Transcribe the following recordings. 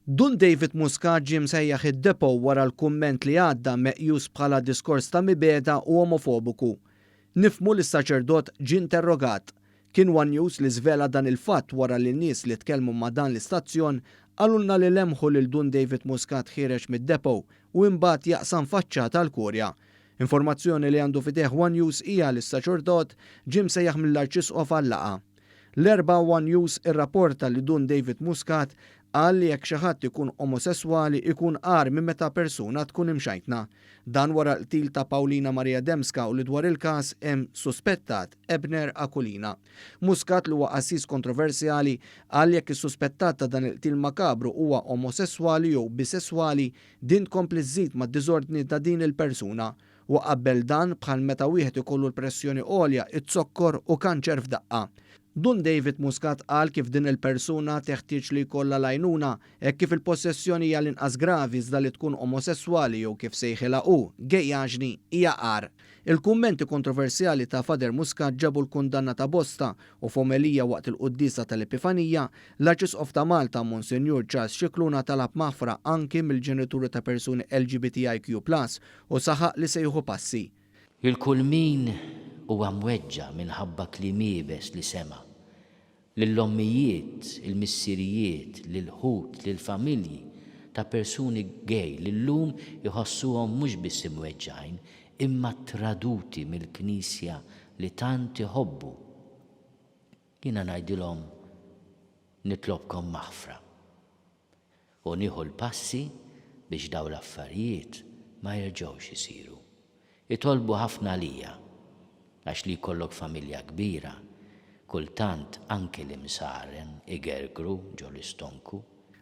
Dun David Muscat ġie msejjaħ id-Depot wara l-kumment li għadda meqjus bħala diskors ta' mibegħda u omofobiku. Nifhmu li s-saċerdot ġie interrogat. Kien one News li żvela dan il-fatt wara li nies li tkellmu ma' dan l-istazzjon qalulna li lemħu lil Dun David Muscat ħiereġ mid-Depot u imbagħad jaqsam faċċata l-Kurja. Informazzjoni li għandu f'idejh one News hija li s-saċerdot ġie msejjaħ mill-Arċisqof għal-laqgħa. L-Erbgħa one News irrapporta li Dun David Muscat qal li jekk xi ħadd ikun omosesswali ikun agħar minn meta persuna tkun imxajtna. Dan wara l-qtil ta' Paulina Maria Dembska u li dwar il-każ hemm suspettat Ebner Aquilina. Muscat li huwa qassis kontroversjali qal li jekk is-suspettat ta' dan il-qtil makabru huwa omosesswali jew bisesswali din tkompli żżid mad-diżordni ta' din il-persuna. Huwa qabbel dan bħal meta wieħed ikollu l-pressjoni għolja, iz-zokkor u kanċer f'daqqa. Dun David Muscat qal kif din il-persuna teħtieġ li jkollha l-għajnuna hekk kif il-possessjoni hija l-inqas gravi iżda li tkun omosesswali jew kif sejħilha hu, gejjaġni, hija agħar. Il-kummenti kontroversjali ta' Father Muscat ġabu l-kundanna ta' bosta u f'omelija waqt il-quddiesa tal-Epifanija, l-Arċisqof ta' Malta, Monsinjur Charles Scicluna talab maħfra anki mill-ġenituri ta' persuni LGBTIQ plus u saħaq li se jieħu passi. Lil kull min huwa mweġġa' minħabba kliem iebes li sema', lill-ommijiet, il-missirijiet, lill-ħut, lill-familji ta' persuni gay li llum iħossuhom mhux biss imweġġgħin imma ttraduti mill-Knisja li tant iħobbu, jiena ngħidilhom nitlobkom maħfra. U nieħu l-passi biex dawn l-affarijiet ma jerġgħux isiru. Itolbu ħafna għalija, għax li jkollok familja kbira, kultant anki l-imsaren igergru ġo l-istonku.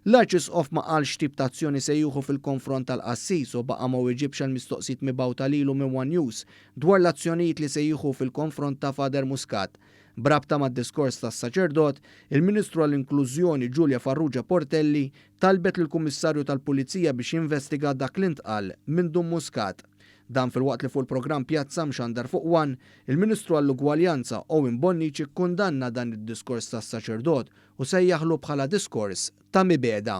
L-Arċisqof ma qalx x'tip ta' azzjoni se jieħu fil-konfront tal-qassis u baqa' ma wieġibx għall-mistoqsijiet mibgħuta lilu minn one News dwar l-azzjonijiet li se jieħu fil-konfront ta' Father Muscat. B'rabta mad-diskors tas-saċerdot, il-Ministru għall-Inklużjoni Julia Farrugia Portelli talbet lill-Kummissarju tal-Pulizija biex jinvestiga dak li ntqal minn Dun Muscat. Dan filwaqt li fuq il-programm Pjazza mxandar fuq one, il-Ministru għall-Ugwaljanza Owen Bonnici kkundanna dan id-diskors tas-saċerdot u sejjaħlu bħala diskors ta' mibegħda.